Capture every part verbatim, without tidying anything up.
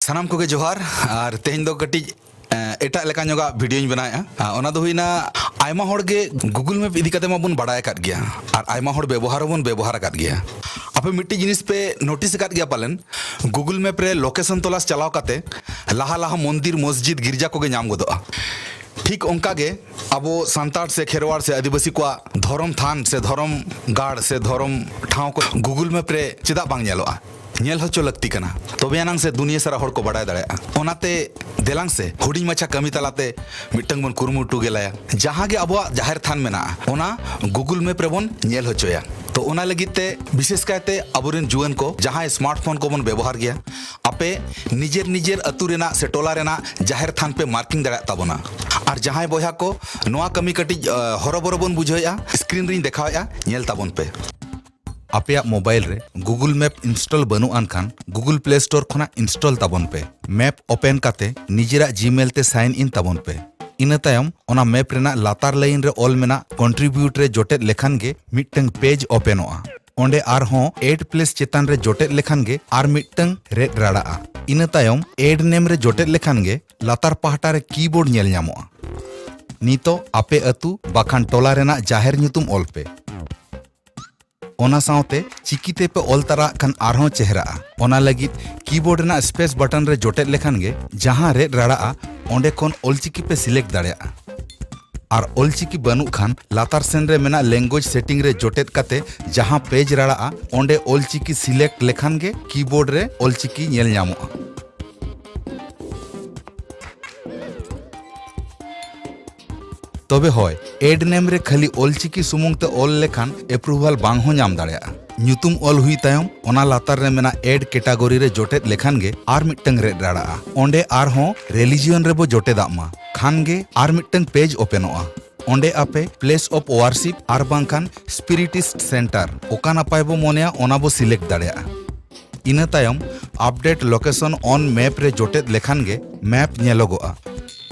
ᱥᱟᱱᱟᱢ ᱠᱚᱜᱮ ᱡᱚᱦᱟᱨ᱾ ᱟᱨ ᱛᱮᱦᱮᱧ ᱫᱚ ᱠᱟᱹᱴᱤᱡ ᱮ, ᱮᱴᱟᱜ ᱞᱮᱠᱟ ᱧᱚᱜᱟᱜ ᱵᱷᱤᱰᱤᱭᱳᱧ ᱵᱮᱱᱟᱣᱮᱫᱼᱟ᱾ ᱟ, ᱚᱱᱟ ᱫᱚ ᱦᱩᱭᱱᱟ, ᱟᱭᱢᱟ ᱦᱚᱲ ᱜᱮ Google Map ᱤᱫᱤ ᱠᱟᱛᱮ ᱢᱟᱵᱚᱱ ᱵᱟᱲᱟᱭ ᱟᱠᱟᱫ ᱜᱮᱭᱟ, ᱟᱨ ᱟᱭᱢᱟ ᱦᱚᱲ ᱵᱮᱵᱚᱦᱟᱨ ᱦᱚᱸᱵᱚᱱ ᱵᱮᱵᱚᱦᱟᱨ ᱟᱠᱟᱫ ᱜᱮᱭᱟ᱾ ᱟᱯᱮ ᱢᱤᱫᱴᱤᱡ ᱡᱤᱱᱤᱥ ᱯᱮ ᱱᱳᱴᱤᱥ ᱟᱠᱟᱫ ᱜᱮᱭᱟ ᱯᱟᱞᱮᱱ, Google Map ᱨᱮ ᱞᱳᱠᱮᱥᱚᱱ ᱛᱚᱞᱟᱥ ᱪᱟᱞᱟᱣ ᱠᱟᱛᱮ ᱞᱟᱦᱟ ᱞᱟᱦᱟ ᱢᱚᱱᱫᱤᱨ, ᱢᱚᱥᱡᱤᱫ, ᱜᱤᱨᱡᱟ ᱠᱚᱜᱮ ᱧᱟᱢ ᱜᱚᱫᱚᱜᱼᱟ᱾ ᱴᱷᱤᱠ ᱚᱱᱠᱟ ᱜᱮ ᱟᱵᱚ ᱥᱟᱱᱛᱟᱲ ᱥᱮ ᱠᱷᱮᱨᱣᱟᱲ ᱥᱮ ᱟᱹᱫᱤᱵᱟᱹᱥᱤ ᱠᱚᱣᱟᱜ ᱫᱷᱚᱨᱚᱢ ᱛᱷᱟᱱ ᱥᱮ ᱫᱷᱚᱨᱚᱢ ᱜᱟᱲ ᱥᱮ ᱫᱷᱚᱨᱚᱢ ᱴᱷᱟᱶ ᱠᱚ Google Map ᱨᱮ ᱪᱮᱫᱟᱜ ᱵᱟᱝ ᱧᱮᱞᱚᱜᱼᱟ? ᱧᱮᱞ ᱦᱚᱪᱚ ᱞᱟᱹᱠᱛᱤ ᱠᱟᱱᱟ, ᱛᱚᱵᱮ ᱟᱱᱟᱝ ᱥᱮ ᱫᱩᱱᱤᱭᱟᱹ ᱥᱟᱨᱟ ᱦᱚᱲ ᱠᱚ ᱵᱟᱰᱟᱭ ᱫᱟᱲᱮᱭᱟᱜᱼᱟ᱾ ᱚᱱᱟᱛᱮ ᱫᱮᱞᱟᱝ ᱥᱮ ᱦᱩᱰᱤᱧ ᱢᱟᱪᱷᱟ ᱠᱟᱹᱢᱤ ᱛᱟᱞᱟᱛᱮ ᱢᱤᱫᱴᱟᱝ ᱵᱚᱱ ᱠᱩᱨᱩᱢᱩᱴᱩ ᱜᱮᱞᱟᱭᱟ, ᱡᱟᱦᱟᱸ ᱜᱮ ᱟᱵᱚᱣᱟᱜ ᱡᱟᱦᱮᱨ ᱛᱷᱟᱱ ᱢᱮᱱᱟᱜᱼᱟ, ᱚᱱᱟ Google Map ᱨᱮᱵᱚᱱ ᱧᱮᱞ ᱦᱚᱪᱚᱭᱟ᱾ ᱛᱚ, ᱚᱱᱟ ᱞᱟᱹᱜᱤᱫ ᱛᱮ ᱵᱤᱥᱮᱥ ᱠᱟᱭᱛᱮ ᱟᱵᱚᱨᱮᱱ ᱡᱩᱣᱟᱹᱱ ᱠᱚ, ᱡᱟᱦᱟᱸᱭ ᱥᱢᱟᱨᱴ ᱯᱷᱳᱱ ᱠᱚᱵᱚᱱ ᱵᱮᱵᱚᱦᱟᱨ ᱜᱮᱭᱟ, ᱟᱯᱮ ᱱᱤᱡᱮᱨ ᱱᱤᱡᱮᱨ ᱟᱹᱛᱩ ᱨᱮᱱᱟᱜ ᱥᱮ ᱴᱚᱞᱟ ᱨᱮᱱᱟᱜ ᱡᱟᱦᱮᱨ ᱛᱷᱟᱱ ᱯᱮ ᱢᱟᱨᱠᱤᱝ ᱫᱟᱲᱮᱭᱟᱜ ᱛᱟᱵᱚᱱᱟ᱾ ᱟᱨ ᱡᱟᱦᱟᱸᱭ ᱵᱚᱭᱦᱟ ᱠᱚ ᱱᱚᱣᱟ ᱠᱟᱹᱢᱤ ᱠᱟᱹᱴᱤᱡ, ᱟ, ᱦᱚᱨᱚᱵᱚᱨᱚ ᱵᱚᱱ ᱵᱩᱡᱷᱟᱹᱣᱮᱫᱼᱟ, ᱥᱠᱨᱤᱱ ᱨᱤᱧ ᱫᱮᱠᱷᱟᱣᱮᱫᱼᱟ, ᱧᱮᱞ ᱛᱟᱵᱚᱱ ᱯᱮ᱾ ᱟᱯᱮᱭᱟᱜ ᱢᱳᱵᱟᱭᱤᱞ ᱨᱮ Google Map install ᱵᱟᱹᱱᱩᱜ ᱟᱱ ᱠᱷᱟᱱ, Google Play Store ᱠᱷᱚᱱᱟᱜ install ᱛᱟᱵᱚᱱ ᱯᱮ᱾ Map open ᱠᱟᱛᱮ ᱱᱤᱡᱮᱨᱟᱜ Gmail ᱛᱮ sign in ᱛᱟᱵᱚᱱ ᱯᱮ᱾ ᱤᱱᱟᱹ ᱛᱟᱭᱚᱢ ᱚᱱᱟ map ᱨᱮᱱᱟᱜ ᱞᱟᱛᱟᱨ ᱞᱟᱭᱤᱱ ᱨᱮ ᱚᱞ ᱢᱮᱱᱟᱜ Contribute ᱨᱮ ᱡᱚᱴᱮᱫ ᱞᱮᱠᱷᱟᱱ ᱜᱮ ᱢᱤᱫᱴᱟᱝ page openᱚᱜᱼᱟ᱾ ᱚᱸᱰᱮ ᱟᱨᱦᱚᱸ Add Place ᱪᱮᱛᱟᱱ ᱨᱮ ᱡᱚᱴᱮᱫ ᱞᱮᱠᱷᱟᱱ ᱜᱮ ᱟᱨ ᱢᱤᱫᱴᱟᱝ ᱨᱮᱫ ᱨᱟᱲᱟᱜᱼᱟ᱾ ᱤᱱᱟᱹ ᱛᱟᱭᱚᱢ Add Name ᱨᱮ ᱡᱚᱴᱮᱫ ᱞᱮᱠᱷᱟᱱ ᱜᱮ ᱞᱟᱛᱟᱨ ᱯᱟᱦᱴᱟ ᱨᱮ keyboard ᱧᱮᱞ ᱧᱟᱢᱚᱜᱼᱟ᱾ ᱱᱤᱛᱚᱜ ᱟᱯᱮ ᱟᱹᱛᱩ ᱵᱟᱠᱷᱟᱱ ᱴᱚᱞᱟ ᱨᱮᱱᱟᱜ ᱡᱟᱦᱮᱨ ᱧᱩᱛᱩᱢ ᱚᱞ ᱯᱮ᱾ ᱚᱱᱟ ᱥᱟᱶᱛᱮ ᱪᱤᱠᱤ ᱛᱮ ᱯᱮ ᱚᱞ ᱛᱟᱨᱟᱜ ᱠᱷᱟᱱ ᱟᱨᱦᱚᱸ ᱪᱮᱦᱨᱟᱜᱼᱟ᱾ ᱚᱱᱟ ᱞᱟᱹᱜᱤᱫ keyboard ᱨᱮᱱᱟᱜ space button ᱨᱮ ᱡᱚᱴᱮᱫ ᱞᱮᱠᱷᱟᱱ ᱜᱮ ᱡᱟᱦᱟᱸ ᱨᱮᱫ ᱨᱟᱲᱟᱜᱼᱟ, ᱚᱸᱰᱮ ᱠᱷᱚᱱ ᱚᱞᱪᱤᱠᱤ ᱯᱮ select ᱫᱟᱲᱮᱭᱟᱜᱼᱟ᱾ ᱟᱨ ᱚᱞᱪᱤᱠᱤ ᱵᱟᱹᱱᱩᱜ ᱠᱷᱟᱱ, ᱞᱟᱛᱟᱨ ᱥᱮᱱ ᱨᱮ ᱢᱮᱱᱟᱜ Language Setting ᱨᱮ ᱡᱚᱴᱮᱫ ᱠᱟᱛᱮ ᱡᱟᱦᱟᱸ page ᱨᱟᱲᱟᱜᱼᱟ, ᱚᱸᱰᱮ ᱚᱞᱪᱤᱠᱤ select ᱞᱮᱠᱷᱟᱱ ᱜᱮ keyboard ᱨᱮ ᱚᱞᱪᱤᱠᱤ ᱧᱮᱞ ᱧᱟᱢᱚᱜᱼᱟ᱾ ᱛᱚᱵᱮ ᱦᱳᱭ, Add Name ᱨᱮ ᱠᱷᱟᱹᱞᱤ ᱚᱞᱪᱤᱠᱤ ᱥᱩᱢᱩᱝ ᱛᱮ ᱚᱞ ᱞᱮᱠᱷᱟᱱ approval ᱵᱟᱝ ᱦᱚᱸ ᱧᱟᱢ ᱫᱟᱲᱮᱭᱟᱜᱼᱟ᱾ ᱧᱩᱛᱩᱢ ᱚᱞ ᱦᱩᱭ ᱛᱟᱭᱚᱢ, ᱚᱱᱟ ᱞᱟᱛᱟᱨ ᱨᱮ ᱢᱮᱱᱟᱜ Add Category ᱨᱮ ᱡᱚᱴᱮᱫ ᱞᱮᱠᱷᱟᱱ ᱜᱮ ᱟᱨ ᱢᱤᱫᱴᱟᱝ ᱨᱮᱫ ᱨᱟᱲᱟᱜᱼᱟ᱾ ᱚᱸᱰᱮ ᱟᱨᱦᱚᱸ Religion ᱨᱮᱵᱚ ᱡᱚᱴᱮᱫᱟᱜ ᱢᱟ, ᱠᱷᱟᱱ ᱜᱮ ᱟᱨ ᱢᱤᱫᱴᱟᱝ page openᱚᱜᱼᱟ᱾ ᱚᱸᱰᱮ ᱟᱯᱮ Place of Worship ᱟᱨ ᱵᱟᱝᱠᱷᱟᱱ Spiritist Centre ᱚᱠᱟ ᱱᱟᱯᱟᱭ ᱵᱚ ᱢᱚᱱᱮᱭᱟ, ᱚᱱᱟ ᱵᱚ select ᱫᱟᱲᱮᱭᱟᱜᱼᱟ᱾ ᱤᱱᱟᱹ ᱛᱟᱭᱚᱢ Update Location on Map ᱨᱮ ᱡᱚᱴᱮᱫ ᱞᱮᱠᱷᱟᱱ ᱜᱮ map ᱧᱮᱞᱚᱜᱚᱜᱼᱟ᱾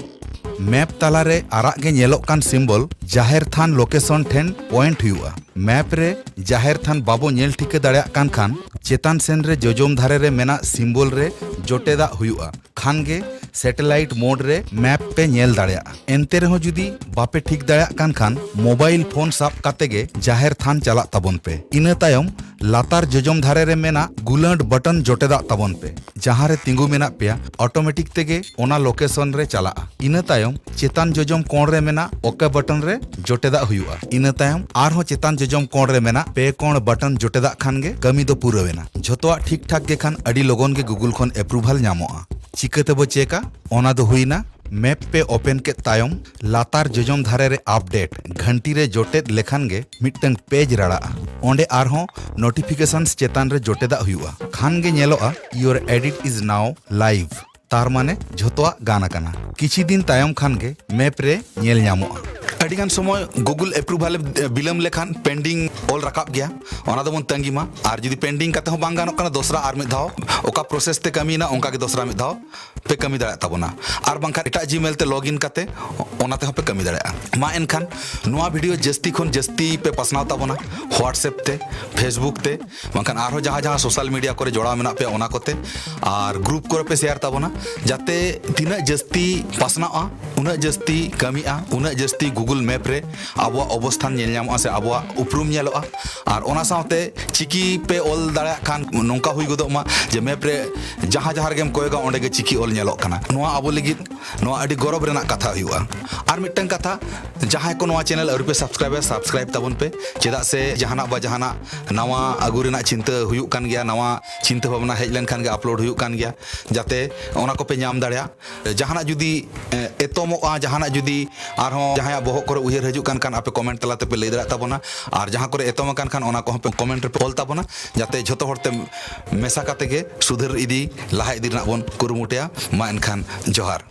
ᱢᱮᱯ ᱛᱟᱞᱟᱨᱮ ᱟᱨᱟᱜ ᱜᱮ ᱧᱮᱞᱚᱜ ᱠᱟᱱ ᱥᱤᱢᱵᱚᱞ ᱡᱟᱦᱮᱨ ᱛᱷᱟᱱ ᱞᱳᱠᱮᱥᱚᱱ ᱴᱷᱮᱱ ᱯᱚᱭᱮᱱᱴ ᱦᱩᱭᱩᱜᱼᱟ᱾ ᱢᱮᱯ ᱨᱮ ᱡᱟᱦᱮᱨ ᱛᱷᱟᱱ ᱵᱟᱵᱚ ᱧᱮᱞ ᱴᱷᱤᱠᱟᱹ ᱫᱟᱲᱮᱭᱟᱜ ᱠᱟᱱ ᱠᱷᱟᱱ, ᱪᱮᱛᱟᱱ ᱥᱮᱱ ᱨᱮ ᱡᱚᱡᱚᱢ ᱫᱷᱟᱨᱮ ᱨᱮ ᱢᱮᱱᱟᱜ ᱥᱤᱢᱵᱚᱞ ᱨᱮ ᱡᱚᱴᱮᱫᱟᱜ ᱦᱩᱭᱩᱜᱼᱟ᱾ ᱠᱷᱟᱱ ᱜᱮ ᱥᱮᱴᱮᱞᱟᱭᱤᱴ ᱢᱳᱰ ᱨᱮ ᱢᱮᱯ ᱯᱮ ᱧᱮᱞ ᱫᱟᱲᱮᱭᱟᱜᱼᱟ᱾ ᱮᱱᱛᱮ ᱨᱮᱦᱚᱸ ᱡᱩᱫᱤ ᱵᱟᱯᱮ ᱴᱷᱤᱠ ᱫᱟᱲᱮᱭᱟᱜ ᱠᱟᱱ ᱠᱷᱟᱱ, ᱢᱳᱵᱟᱭᱤᱞ ᱯᱷᱳᱱ ᱥᱟᱵ ᱠᱟᱛᱮ ᱜᱮ ᱡᱟᱦᱮᱨ ᱛᱷᱟᱱ ᱪᱟᱞᱟᱜ ᱛᱟᱵᱚᱱ ᱯᱮ᱾ ᱤᱱᱟᱹ ᱛᱟᱭᱚᱢ ᱞᱟᱛᱟᱨ ᱡᱚᱡᱚᱢ ᱫᱷᱟᱨᱮ ᱨᱮ ᱢᱮᱱᱟᱜ ᱜᱩᱞᱟᱹᱰ ᱵᱟᱴᱚᱱ ᱡᱚᱴᱮᱫᱟᱜ ᱛᱟᱵᱚᱱ ᱯᱮ᱾ ᱡᱟᱦᱟᱸ ᱨᱮ ᱛᱤᱸᱜᱩ ᱢᱮᱱᱟᱜ ᱯᱮᱭᱟ, ᱚᱴᱳᱢᱮᱴᱤᱠ ᱛᱮᱜᱮ ᱚᱱᱟ ᱞᱳᱠᱮᱥᱚᱱ ᱨᱮ ᱪᱟᱞᱟᱜᱼᱟ᱾ ᱤᱱᱟᱹ ᱛᱟᱭᱚᱢ ᱪᱮᱛᱟᱱ ᱡᱚᱡᱚᱢ ᱠᱚᱬ ᱨᱮ ᱢᱮᱱᱟᱜ ᱳᱠᱮ ᱵᱟᱴᱚᱱ ᱨᱮ ᱡᱚᱴᱮᱫᱟᱜ ᱦᱩᱭᱩᱜᱼᱟ᱾ ᱤᱱᱟᱹ ᱛᱟᱭᱚᱢ ᱟᱨᱦᱚᱸ ᱪᱮᱛᱟᱱ ᱡᱚᱡᱚᱢ ᱠᱚᱬ ᱨᱮ ᱢᱮᱱᱟᱜ ᱯᱮ ᱠᱚᱬ ᱵᱟᱴᱚᱱ ᱡᱚᱴᱮᱫᱟᱜ ᱠᱷᱟᱱ ᱜᱮ ᱠᱟᱹᱢᱤ ᱫᱚ ᱯᱩᱨᱟᱹᱣ ᱮᱱᱟ᱾ ᱡᱷᱚᱛᱚᱣᱟᱜ ᱴᱷᱤᱠ ᱴᱷᱟᱠ ᱜᱮ ᱠᱷᱟᱱ ᱟᱹᱰᱤ ᱞᱚᱜᱚᱱ ᱜᱮ ᱜᱩᱜᱩᱞ ᱠᱷᱚᱱ ᱮᱯᱨᱩᱵᱷᱟᱞ ᱧᱟᱢᱚᱜᱼᱟ᱾ ᱪᱤᱠᱟᱹ ᱛᱮᱵᱚ ᱪᱮᱠᱟ? ᱚᱱᱟ ᱫᱚ ᱦᱩᱭᱱᱟ, ᱢᱮᱯ ᱯᱮ ᱳᱯᱮᱱ ᱠᱮᱫ ᱛᱟᱭᱚᱢ ᱞᱟᱛᱟᱨ ᱡᱚᱡᱚᱢ ᱫᱷᱟᱨᱮ ᱨᱮ ᱟᱯᱰᱮᱴ ᱜᱷᱟᱱᱴᱤ ᱨᱮ ᱡᱚᱴᱮᱫ ᱞᱮᱠᱷᱟᱱ ᱜᱮ ᱢᱤᱫᱴᱟᱝ ᱯᱮᱡᱽ ᱨᱟᱲᱟᱜᱼᱟ᱾ ᱚᱸᱰᱮ ᱟᱨᱦᱚᱸ ᱱᱳᱴᱤᱯᱷᱤᱠᱮᱥᱚᱱᱥ ᱪᱮᱛᱟᱱ ᱨᱮ ᱡᱚᱴᱮᱫᱟᱜ ᱦᱩᱭᱩᱜᱼᱟ᱾ ᱠᱷᱟᱱ ᱜᱮ ᱧᱮᱞᱚᱜᱼᱟ, "Your edit is now live", ᱛᱟᱨ ᱢᱟᱱᱮ ᱡᱷᱚᱛᱚᱣᱟᱜ ᱜᱟᱱ ᱟᱠᱟᱱᱟ᱾ ᱠᱤᱪᱷᱤ ᱫᱤᱱ ᱛᱟᱭᱚᱢ ᱠᱷᱟᱱ ᱜᱮ ᱢᱮᱯ ᱨᱮ ᱧᱮᱞ ᱧᱟᱢᱚᱜᱼᱟ᱾ ᱟᱹᱰᱤᱜᱟᱱ ᱥᱚᱢᱚᱭ ᱜᱩᱜᱩᱞ ᱮᱯᱨᱩᱵᱷᱟᱞ ᱮ ᱵᱤᱞᱚᱢ ᱞᱮᱠᱷᱟᱱ ᱯᱮᱱᱰᱤᱝ ᱚᱞ ᱨᱟᱠᱟᱵ ᱜᱮᱭᱟ, ᱚᱱᱟ ᱫᱚᱵᱚᱱ ᱛᱟᱺᱜᱤ ᱢᱟ᱾ ᱟᱨ ᱡᱩᱫᱤ ᱯᱮᱱᱰᱤᱝ ᱠᱟᱛᱮ ᱦᱚᱸ ᱵᱟᱝ ᱜᱟᱱᱚᱜ ᱠᱟᱱᱟ, ᱫᱚᱥᱨᱟ ᱟᱨ ᱢᱤᱫ ᱫᱷᱟᱣ ᱚᱠᱟ ᱯᱨᱚᱥᱮᱥ ᱛᱮ ᱠᱟᱹᱢᱤᱭᱮᱱᱟ, ᱚᱱᱠᱟ ᱜᱮ ᱫᱚᱥᱨᱟ ᱢᱤᱫ ᱫᱷᱟᱣ ᱯᱮ ᱠᱟᱹᱢᱤ ᱫᱟᱲᱮᱭᱟᱜ ᱛᱟᱵᱚᱱᱟ᱾ ᱟᱨ ᱵᱟᱝᱠᱷᱟᱱ ᱮᱴᱟᱜ ᱡᱤᱢᱮᱞ ᱛᱮ ᱞᱚᱜᱤᱱ ᱠᱟᱛᱮ ᱚᱱᱟ ᱛᱮᱦᱚᱸ ᱯᱮ ᱠᱟᱹᱢᱤ ᱫᱟᱲᱮᱭᱟᱜᱼᱟ᱾ ᱢᱟ ᱮᱱᱠᱷᱟᱱ ᱱᱚᱣᱟ ᱵᱷᱤᱰᱤᱭᱳ ᱡᱟᱹᱥᱛᱤ ᱠᱷᱚᱱ ᱡᱟᱹᱥᱛᱤ ᱯᱮ ᱯᱟᱥᱱᱟᱣ ᱛᱟᱵᱚᱱᱟ, WhatsApp ᱛᱮ, Facebook ᱛᱮ, ᱵᱟᱝᱠᱷᱟᱱ ᱟᱨᱦᱚᱸ ᱡᱟᱦᱟᱸ ᱡᱟᱦᱟᱸ ᱥᱳᱥᱟᱞ ᱢᱤᱰᱤᱭᱟ ᱠᱚᱨᱮ ᱡᱚᱲᱟᱣ ᱢᱮᱱᱟᱜ ᱯᱮᱭᱟ ᱚᱱᱟ ᱠᱚᱛᱮ, ᱟᱨ ᱜᱨᱩᱯ ᱠᱚᱨᱮ ᱯᱮ ᱥᱮᱭᱟᱨ ᱛᱟᱵᱚᱱᱟ, ᱡᱟᱛᱮ ᱛᱤᱱᱟᱹᱜ ᱡᱟᱹᱥᱛᱤ ᱯᱟᱥᱱᱟᱜᱼᱟ, ᱩᱱᱟᱹᱜ ᱡᱟᱹᱥᱛᱤ ᱠᱟᱹᱢᱤᱜᱼᱟ, ᱩᱱᱟᱹᱜ ᱡᱟᱹᱥᱛᱤ ᱜᱩᱜᱩᱞ ᱢᱮᱯ ᱨᱮ ᱟᱵᱚᱣᱟᱜ ᱚᱵᱚᱥᱛᱷᱟᱱ ᱧᱮᱞ ᱧᱟᱢᱚᱜᱼᱟ ᱥᱮ ᱟᱵᱚᱣᱟᱜ ᱩᱯᱨᱩᱢ ᱧᱮᱞᱚᱜᱼᱟ᱾ ᱟᱨ ᱚᱱᱟ ᱥᱟᱶᱛᱮ ᱪᱤᱠᱤ ᱯᱮ ᱚᱞ ᱫᱟᱲᱮᱭᱟᱜ ᱠᱷᱟᱱ ᱱᱚᱝᱠᱟ ᱦᱩᱭ ᱜᱚᱫᱚᱜ ᱢᱟ ᱡᱮ ᱢᱮᱯ ᱨᱮ ᱡᱟᱦᱟᱸ ᱡᱟᱦᱟᱸ ᱨᱮᱜᱮᱢ ᱠᱚᱭᱚᱜᱟ ᱚᱸᱰᱮ ᱜᱮ ᱪᱤᱠᱤ ᱚᱞ ᱧᱮᱞᱚᱜ ᱠᱟᱱᱟ᱾ ᱱᱚᱣᱟ ᱟᱵᱚ ᱞᱟᱹᱜᱤᱫ ᱱᱚᱣᱟ ᱟᱹᱰᱤ ᱜᱚᱨᱚᱵᱽ ᱨᱮᱱᱟᱜ ᱠᱟᱛᱷᱟ ᱦᱩᱭᱩᱜᱼᱟ᱾ ᱟᱨ ᱢᱤᱫᱴᱟᱝ ᱠᱟᱛᱷᱟ, ᱡᱟᱦᱟᱸᱭ ᱠᱚ ᱱᱚᱣᱟ ᱪᱮᱱᱮᱞ ᱟᱹᱣᱨᱤ ᱯᱮ ᱥᱟᱵᱥᱠᱨᱟᱭᱤᱵᱟ, ᱥᱟᱵᱥᱠᱨᱟᱭᱤᱵ ᱛᱟᱵᱚᱱ ᱯᱮ, ᱪᱮᱫᱟᱜ ᱥᱮ ᱡᱟᱦᱟᱱᱟᱜ ᱵᱟ ᱡᱟᱦᱟᱱᱟᱜ ᱱᱟᱣᱟ ᱟᱹᱜᱩ ᱨᱮᱱᱟᱜ ᱪᱤᱱᱛᱟᱹ ᱦᱩᱭᱩᱜ ᱠᱟᱱ ᱜᱮᱭᱟ, ᱱᱟᱣᱟ ᱪᱤᱱᱛᱟᱹ ᱵᱷᱟᱵᱽᱱᱟ ᱦᱮᱡ ᱞᱮᱱᱠᱷᱟᱱ ᱜᱮ ᱟᱯᱞᱳᱰ ᱦᱩᱭᱩᱜ ᱠᱟᱱ ᱜᱮᱭᱟ, ᱡᱟᱛᱮ ᱚᱱᱟ ᱠᱚᱯᱮ ᱧᱟᱢ ᱫᱟᱲᱮᱭᱟᱜ᱾ ᱡᱟᱦᱟᱱᱟᱜ ᱡᱩᱫᱤ, ᱮ, ᱮᱛᱚᱢᱚᱜᱼᱟ, ᱡᱟᱦᱟᱱᱟᱜ ᱡᱩᱫᱤ ᱟᱨᱦᱚᱸ ᱡᱟᱦᱟᱸᱭᱟᱜ ᱵᱚᱦᱚᱜ ᱠᱚᱨᱮ ᱩᱭᱦᱟᱹᱨ ᱦᱤᱡᱩᱜ ᱠᱟᱱ ᱠᱷᱟᱱ ᱟᱯᱮ ᱠᱚᱢᱮᱱᱴ ᱛᱟᱞᱟ ᱛᱮᱯᱮ ᱞᱟᱹᱭ ᱫᱟᱲᱮᱭᱟᱜ ᱛᱟᱵᱚᱱᱟ, ᱟᱨ ᱡᱟᱦᱟᱸ ᱠᱚᱨᱮ ᱮᱛᱚᱢ ᱟᱠᱟᱱ ᱠᱷᱟᱱ ᱚᱱᱟ ᱠᱚᱦᱚᱸ ᱯᱮ ᱠᱚᱢᱮᱱᱴ ᱨᱮᱯᱮ ᱚᱞ ᱛᱟᱵᱚᱱᱟ, ᱡᱟᱛᱮ ᱡᱷᱚᱛᱚ ᱦᱚᱲ ᱛᱮ ᱢᱮᱥᱟ ᱠᱟᱛᱮ ᱜᱮ ᱥᱩᱫᱷᱟᱹᱨ ᱤᱫᱤ, ᱞᱟᱦᱟ ᱤᱫᱤ ᱨᱮᱱᱟᱜ ᱵᱚᱱ ᱠᱩᱨᱩᱢᱩᱴᱩᱭᱟ᱾ ᱢᱟ ᱮᱱᱠᱷᱟᱱ ᱡᱚᱦᱟᱨ᱾